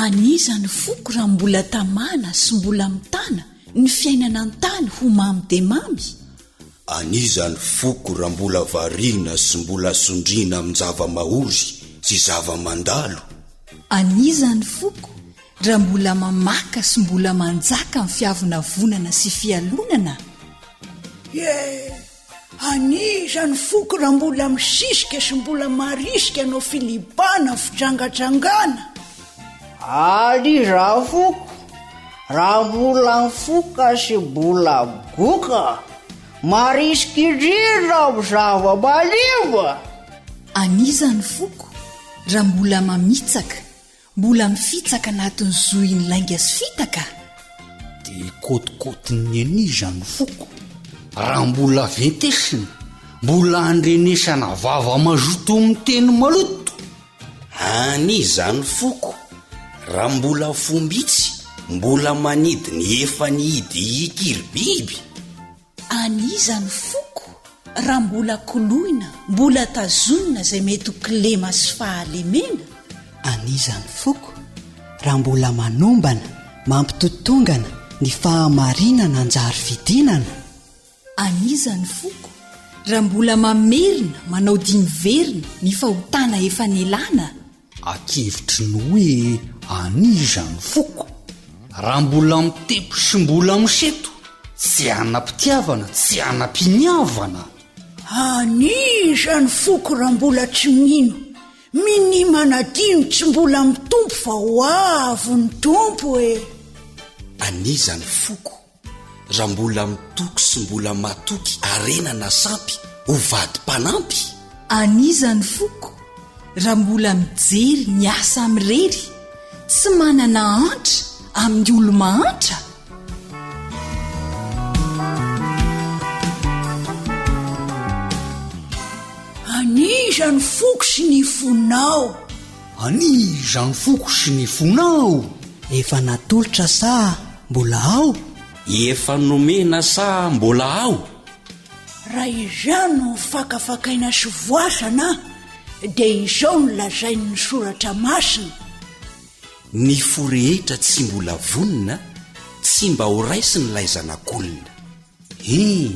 An'iza ny foko raha mbola tamana sy mbola mitana ny fiainana an-tany ho mamy dia mamy? An'iza ny foko raha mbola variana sy mbola sondriana amin-java-mahory sy zava-mandalo? An'iza ny foko Raha mbola mamaka sy mbola manjaka ny fiavonavonana sy fialonana? Ye! An'iza ny foko raha mbola misisika sy mbola marisika hanao filibana fijangajangana? An'iza ny foko raha mbola mifoka sy mbola migoka, marisika indrindra amin'ny zava-manimba? An'iza ny foko raha mbola mamitsaka Mbola mifitsaka anatin'ny zohin'ny lainga sy fitaka? Dia kôtikôtin'ny an'iza ny foko? Raha mbola ventesina, mbola andrenesana vava mazoto miteny maloto? An'iza ny foko? Raha mbola fombitsy, mbola manidy ny efa nihidy hikiry biby? An'iza ny foko raha mbola koloina, mbola tazonina izay mety ho kilema sy fahalemena? An'iza ny foko raha mbola manombana, mampitotongana ny fahamarinana anjary fidinana? An'iza ny foko raha mbola mamerina, manao dimiverina ny fahotana efa nialana? Ankevitry ny hoe an'iza ny foko? Raha mbola mitepo sy mbola misento, tsy hanam-pitiavana, tsy hanam-piniavana. An'iza ny foko raha mbola tsy mino, minia manadino tsy mbola mitompo fa ho avy ny Tompo e! An'iza ny foko Raha mbola mitoky sy mbola matoky harena na sampy ho vady mpanampy? An'iza ny foko raha mbola mijery ny asa amirery, tsy manana antra amin'ny olo-mahantra? An'iza ny foko sy ny fonao? An'iza ny foko sy ny fonao? Efa natolotra sa mbola ao? Efa nomena sa mbola ao? Raha izany no fakafakaina sy voasana dia izao no lazain'ny soratra masina. Ny fo rehetra tsy mbola vonona tsy mba ho raisin'ilay zanak'olona. He,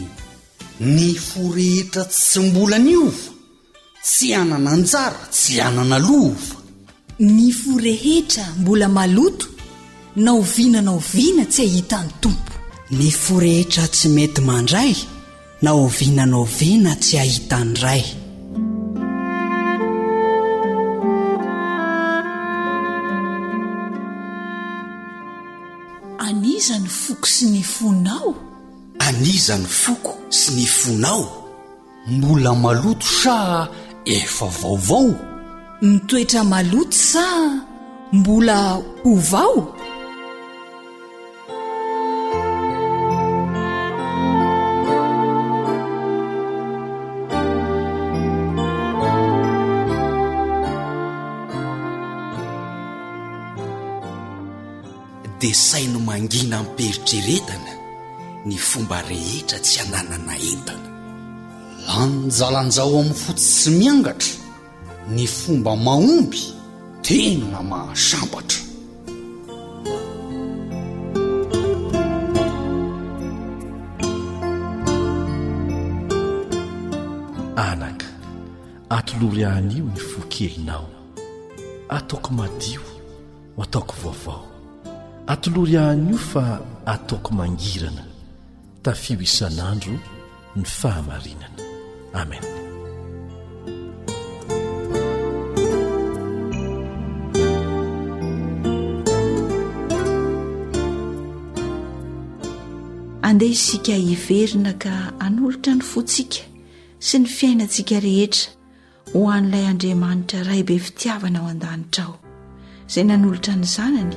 ny fo rehetra tsy mbola niova Tsy hanana anjara, tsy hanana lova. Ny fo rehetra mbola maloto, Na oviana na oviana tsy hahita ny Tompo. Ny fo rehetra tsy mety mandray, na oviana na oviana tsy hahita ny Ray. An'iza ny foko sy ny fonao? An'iza ny foko sy ny fonao? Mbola maloto sa efa vaovao? Mitoetra maloto sa mbola ho vao? Dia saino mangina am-pieritreretana ny fomba rehetra tsy ananana entana. Lanjalanjao amin'ny fo tsy miangatra ny fomba mahomby tena mahasambatra. Anaka, atolory ahy anio ny fo kelinao. Ataoko madio. Ho ataoko vaovao. Atolory ahy anio fa ataoko mangirana. Tafio isan'andro ny fahamarinana. Amen. Andeha isika hiverina ka hanolotra ny fontsika sy ny fiainantsika rehetra ho an'ilay Andriamanitra Ray be fitiavana ao an-danitra ao, izay nanolotra ny Zanany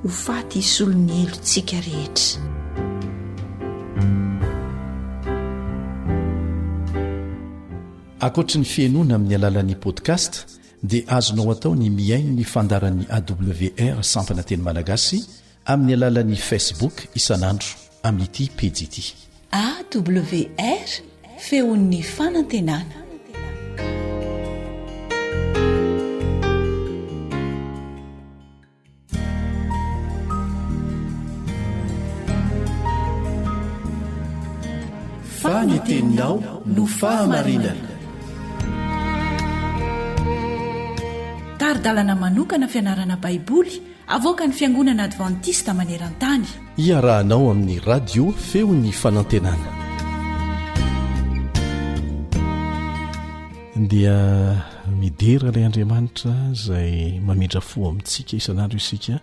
ho faty hisolo ny helotsika rehetra. Ankoatry ny fihainoana amin'ny alalan'ny podcast dia azonao atao ny mihaino ny fandaharan'ny AWR sampana teny malagasy Amin'ny alalan'ny Facebook isan'andro amin'ity pejy ity. AWR, Feon'ny fanantenana. Fa ny teninao no fahamarinana. Tari-dalana manokana fianarana Baiboly Avoakan'ny Fiangonana Advantista maneran-tany. Iarahanao amin'ny Radio Feon'ny Fanantenana. Dia midera ilay Andriamanitra izay mamindra fo amintsika isan'andro isika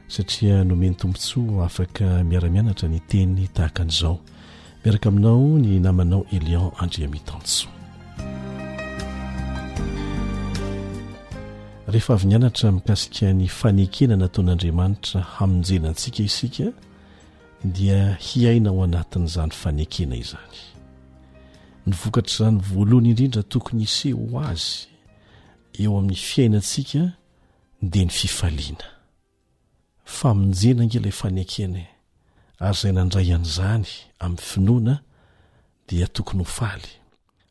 satria nomeny tombontsoa afaka miara-mianatra ny teny tahaka an'izao. Miaraka aminao ny namanao Elion Andriamitansoa. Rehefa avy nianatra mikasika ny fanekena nataon'Andriamanitra hamonjena antsika isika dia hiaina ao anatin'izany fanekena izany. Ny vokatr'izany voalohany indrindra tokony hiseho ho azy eo amin'ny fiainantsika dia ny fifaliana. Famonjena ange ilay fanekena e! Ary izay nandray an'izany amin'ny finoana dia tokony ho faly.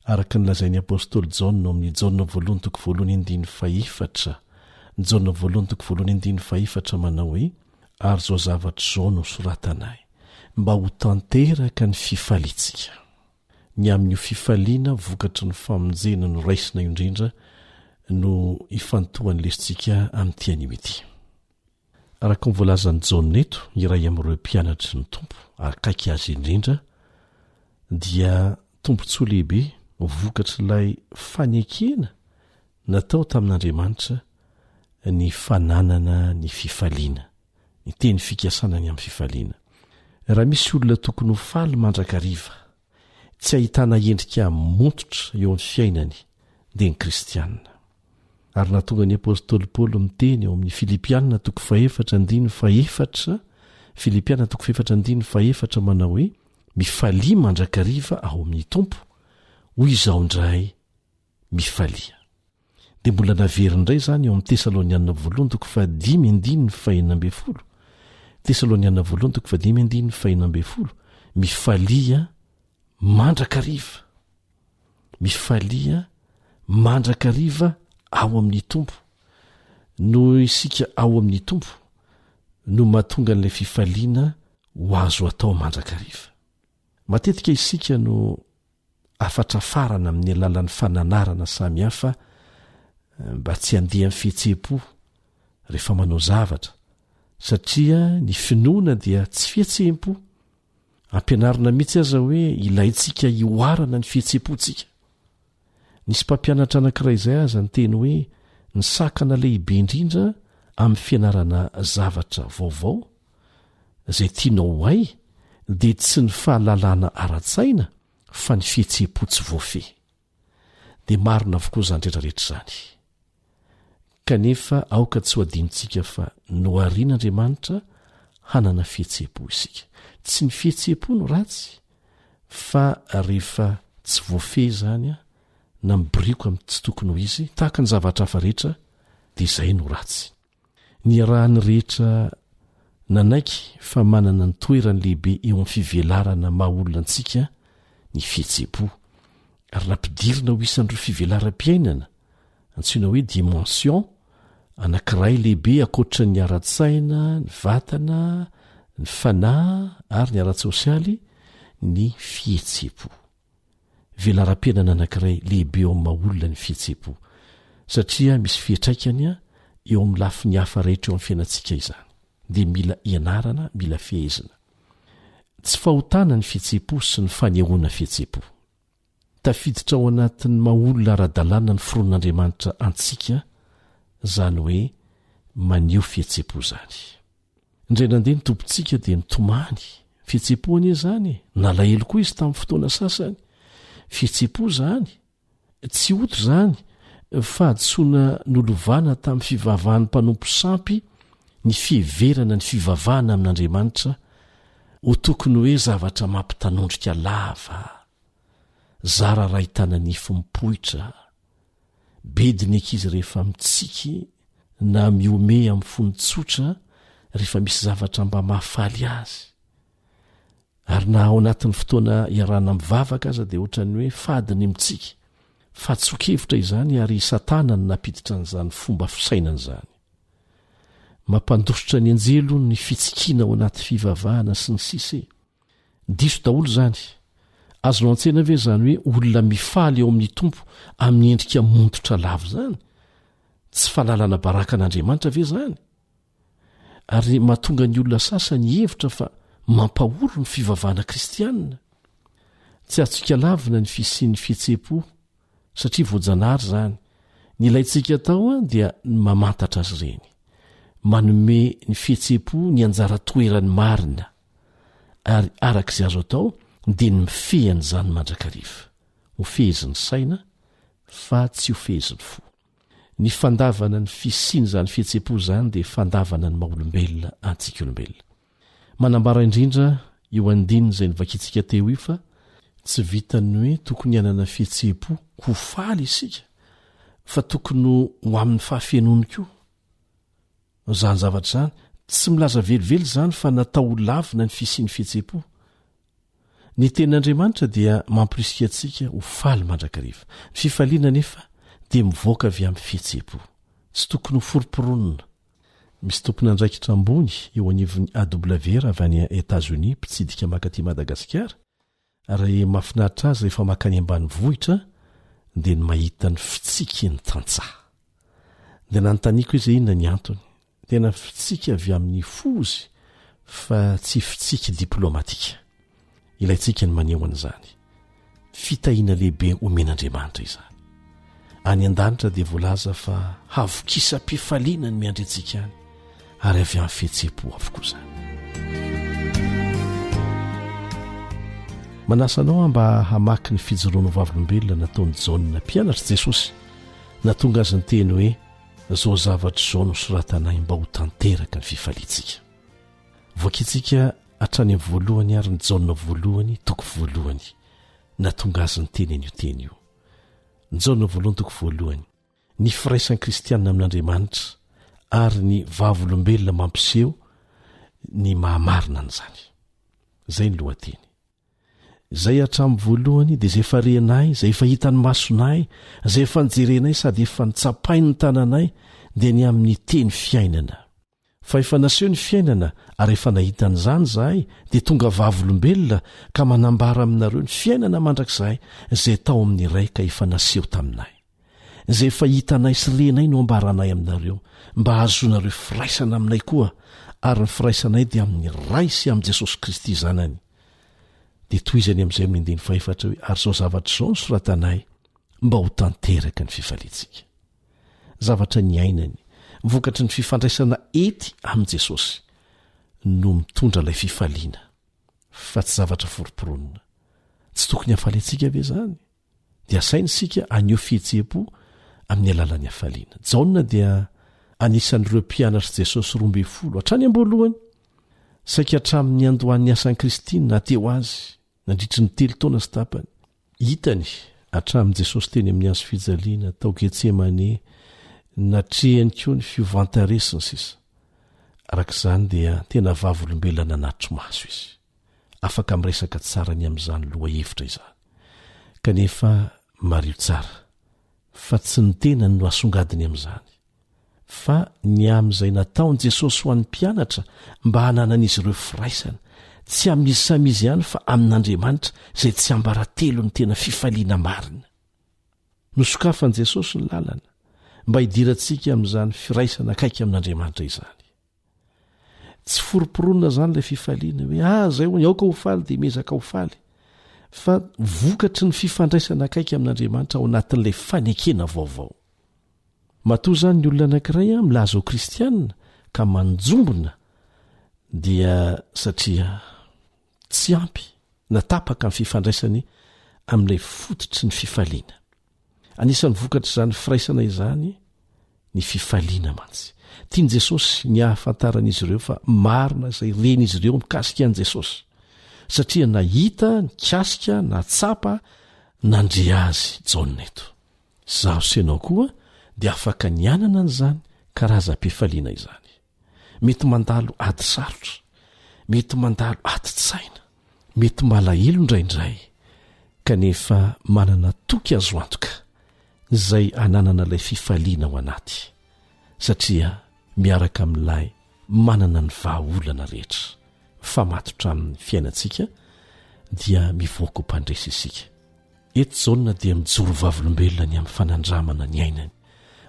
Araka ny lazain'ny apostoly Jaona ao amin'ny Jaona voalohany toko voalohany andininy fahefatra, Jaona voalohany toko voalohany andininy fahefatra manao hoe, Ary izao zavatra izao no soratanay, mba ho tanteraka ny fifaliantsika. Ny amin'io fifaliana vokatry ny famonjena noraisina io indrindra no ifantohan'ny lesotsika amin'ity anio ity. Araka ny voalazan'i Jaona eto, iray amin'ireo mpianatry ny Tompo akaiky azy indrindra, dia tombontsoa lehibe vokatr'ilay fanekena natao tamin'Andriamanitra ny fananana ny fifaliana, ny teny fikasana ny amin'ny fifaliana. Raha misy olona tokony ho faly mandrakariva, tsy ahitana endrika montotra eo amin'ny fiainany, dia ny kristiana. Ary nahatonga ny apostoly Paoly miteny ao amin'ny Filipiana toko fahefatra andininy fahefatra, Filipiana toko fahefatra andininy fahefatra manao hoe, Mifalia mandrakariva ao amin'ny Tompo, hoy izaho indray, mifalia. Dia mbola naveriny indray izany ao amin'ny Tesaloniana voalohany toko fahadimy andininy fahenina ambin'ny folo, Tesaloniana voalohany toko fahadimy andininy fahenina ambin'ny folo, mifalia mandrakariva. Mifalia mandrakariva ao amin'ny Tompo. Noho isika ao amin'ny Tompo no mahatonga an'ilay fifaliana ho azo atao mandrakariva. Matetika isika no afatrafarana amin'ny alalan'ny fananarana samihafa mba tsy handeha amin'ny fihetseham-po rehefa manao zavatra. Satria ny finoana dia tsy fihetseham-po. Ampianarina mihitsy aza hoe ilaintsika hihoarana ny fihetseham-pontsika. Nisy mpampianatra anankiray izay aza niteny hoe ny sakana lehibe indrindra amin'ny fianarana zavatra vaovao izay tianao ho hay dia tsy ny fahalalana ara-tsaina fa ny fihetseham-po tsy voafehy. Dia marina avokoa izany rehetra rehetra izany. Kanefa aoka tsy ho adinontsika fa noharian'Andriamanitra hanana fihetseham-po isika. Tsy ny fihetseham-po no ratsy fa rehefa tsy voafehy izany na mibirioka amin'ny tsy tokony ho izy, tahaka ny zavatra hafa rehetra, dia izay no ratsy. Niarahan'ny rehetra nanaiky fa manana ny toerany lehibe eo amin'ny fivelarana maha olona antsika ny fihetseham-po, ary nampidirina ho isan'ireo fivelaram-piainana, antsoina hoe dimension, anankiray lehibe ankoatra ny ara-tsaina, ny vatana, ny fanahy ary ny ara-tsosialy ny fihetseham-po. Velaram-piainana anankiray lehibe eo amin'ny maha-olona ny fihetseham-po, satria misy fiantraikany eo amin'ny lafiny hafa rehetra eo amin'ny fiainantsika izany. Dia mila ianarana, mila fehezina. Tsy fahotana ny fihetseham-po sy ny fanehoana fihetseham-po. Tafiditra ao anatin'ny maha-olona ara-dalàna ny foronin'Andriamanitra antsika izany hoe maneho fihetseham-po izany. Indray nandeha ny Tompontsika dia nitomany. Fihetseham-po anie izany e! Nalahelo koa izy tamin'ny fotoana sasany. Fihetseham-po izany. Tsy ota izany, fahadisoana nolovana tamin'ny fivavahan'ny mpanompo sampy ny fiheverana ny fivavahana amin'Andriamanitra ho tokony hoe zavatra mampitanondrika lava, zara raha ahitana nify mipoitra. Bedy ny ankizy rehefa mitsiky na mihomehy amin'ny fony tsotra rehefa misy zavatra mba mahafaly azy. Ary na ao anatin'ny fotoana iarahana mivavaka aza dia ohatran'ny hoe fady ny mitsiky. Fahadisoan-kevitra izany ary i Satana no nampiditra an'izany fomba fisainana izany. Mampandositra ny anjely hono ny fitsikiana ao anaty fivavahana sy ny sisa e. Diso daholo izany. Azonao an-tsaina ve izany hoe olona mifaly eo amin'ny Tompo amin'ny endrika montotra lava izany? Tsy fanalana baraka an'Andriamanitra ve izany? Ary mahatonga ny olona sasany hihevitra fa mampahory ny fivavahana kristianina. Tsy azontsika lavina ny fisian'ny fihetseham-po satria voajanahary izany. Ny ilaintsika atao dia ny mamantatra azy ireny, manome ny fihetseham-po ny anjara toerany marina, ary araka izay azo atao dia ny mifehy an'izany mandrakariva. Ho fehezin'ny saina fa tsy ho fehezin'ny fo. Ny fandavana ny fisian'izany fihetseham-po izany dia fandavana ny maha-olombelona antsika olombelona. Manambara indrindra io andininy izay novakintsika teo io fa tsy vitan'ny hoe tokony hanana fihetseham-po ho faly isika fa tokony ho amin'ny fahafenoany koa. Izany zavatra izany, tsy milaza velively izany fa natao ho lavina ny fisian'ny fihetseham-po. Ny Tenin'Andriamanitra dia mamporisika antsika ho faly mandrakariva. Ny fifaliana anefa dia mivoaka avy amin'ny fihetseham-po. Tsy tokony ho foromporonina. Misy tompon'andraikitra ambony eo anivon'ny AWR avy any Etazonia mpitsidika mankaty Madagasikara ary mahafinaritra azy rehefa mankany ambanivohitra dia ny mahita ny fitsikin'ny tantsaha. Dia nanontaniako izy hoe inona ny antony. Tena fitsiky avy amin'ny fo izy fa tsy fitsiky diplaomatika. Ilaintsika ny maneho an'izany. Fitahiana lehibe omen'Andriamanitra izany. Any an-danitra dia voalaza fa havokisam-pifaliana ny miandry antsika any, ary avy amin'ny fihetseham-po avokoa izany. Manasa anao aho mba hamaky ny fijoroana ho vavolombelona nataon'i Jaona mpianatr'i Jesosy, nahatonga azy niteny hoe, Izao zavatra izao no soratanay mba ho tanteraka ny fifaliantsika. Voakintsika hatrany amin'ny voalohany ary ny Jaona voalohany toko voalohany nahatonga azy niteny an'io teny io. Jaona voalohany toko voalohany, ny firaisan'ny kristianina amin'Andriamanitra ary ny vavolombelona mampiseho ny maha-marina an'izany. Izay ny lohateny. Izay hatramin'ny voalohany dia izay efa renay, izay efa hitan'ny masonay, izay efa nijerenay sady efa notsapain'ny tananay dia ny amin'ny teny fiainana. Fa efa naseho ny fiainana ary efa nahita an'izany izahay dia tonga vavolombelona ka manambara aminareo ny fiainana mandrakizay izay tao amin'ny Ray ka efa naseho taminay. Izay efa hitanay sy renay no ambaranay aminareo mba hahazoanareo firaisana aminay koa. Ary ny firaisanay dia amin'ny Ray sy amin'i Jesosy Kristy Zanany. Dia tohizany amin'izay amin'ny andininy fahefatra hoe, Ary izao zavatra izao no soratanay mba ho tanteraka ny fifaliantsika. Zavatra niainany, vokatry ny fifandraisana ety amin'i Jesosy, no mitondra ilay fifaliana, fa tsy zavatra foromporonina. Tsy tokony hahafaly antsika ve izany? Dia asaina isika haneho fihetseham-po amin'ny alalan'ny hafaliana. Jaona dia anisan'ireo mpianatr'i Jesosy 12 hatrany am-boalohany, saika hatramin'ny niandohan'ny asan'i Kristy no naha-teo azy, nandritry ny telo taona sy tapany. Hitany hatramin'i Jesosy teny amin'ny hazo fijaliana, tao Getsemane, natrehany koa ny fiovan-tarehy sy ny sisa. Araka izany dia tena vavolombelona nanatri-maso izy. Afaka miresaka tsara ny amin'izany lohahevitra izany. Kanefa mariho tsara fa tsy ny tenany no asongadiny amin'izany, fa ny amin'izay nataon'i Jesosy ho an'ny mpianatra mba hananan'izy ireo firaisana, tsy amin'izy samy izy ihany fa amin'Andriamanitra izay tsiambaratelon'ny tena fifaliana marina. Nosokafan'i Jesosy ny lalana mba hidirantsika amin'izany firaisana akaiky amin'Andriamanitra izany. Tsy foromporonina izany ilay fifaliana hoe ah zay hono aoka ho faly dia miezaka ho faly fa vokatry ny fifandraisana akaiky amin'Andriamanitra ao anatin'ilay fanekena vaovao. Matoa izany ny olona anankiray a milaza ho kristianina ka manjombona dia satria tsy ampy na tapaka ny fifandraisany amin'ilay fototry ny fifaliana. Anisan'ny vokatr'izany firaisana izany ny fifaliana mantsy. Tian'i Jesosy ny hahafantaran'izy ireo fa marina izay ren'izy ireo mikasika an'i Jesosy, satria nahita, nikasika, nahatsapa, nandre azy Jaona eto. Izaho sy ianao koa dia afaka ny hanana an'izany karazam-pifaliana izany. Mety mandalo ady sarotra, mety mandalo adin-tsaina, mety malahelo indraindray, kanefa manana toky azo antoka izay ananana ilay fifaliana ao anaty, satria miaraka amin'ilay manana ny vahaolana rehetra mifamatotra amin'ny fiainantsika dia mivoaka ho mpandresy isika. Eto Jaona dia mijoro vavolombelona ny amin'ny fanandramana niainany,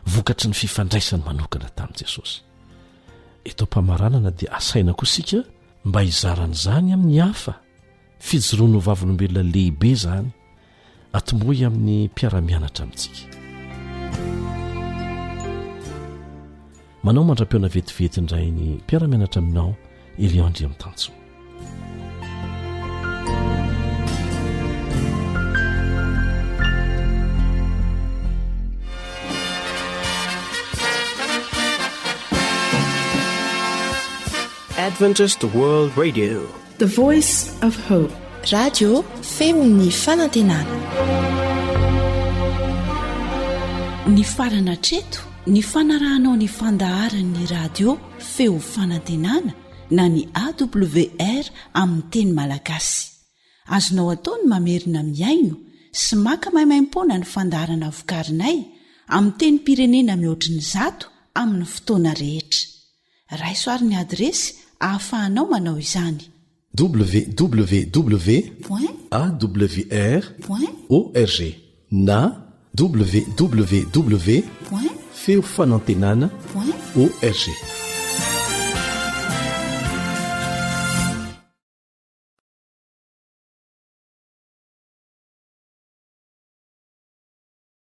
vokatry ny fifandraisany manokana tamin'i Jesosy. Eto am-pamaranana dia asaina koa isika mba hizara an'izany amin'ny hafa. Fijoroana ho vavolombelona lehibe izany, atombohy amin'ny mpiara-mianatra amintsika. Manao mandra-pihaona vetivety indray ny mpiara-mianatra aminao Elion Andriamitansoa. Adventist World Radio. The Voice of Hope. Radio feon'ny fanantenana. Nifarana hatreto ny fanarahanao ny fandaharan'ny radio feo fanantenana na ny AWR amin'ny teny malagasy. Azonao atao ny mamerina mihaino sy maka maimaimpoana ny fandaharana vokarinay amin'ny tenim-pirenena mihoatry ny zato amin'ny fotoana rehetra. Raiso ary ny adiresy ahafahanao manao izany. www. Awr. Org na www. Feofanantenana. Org.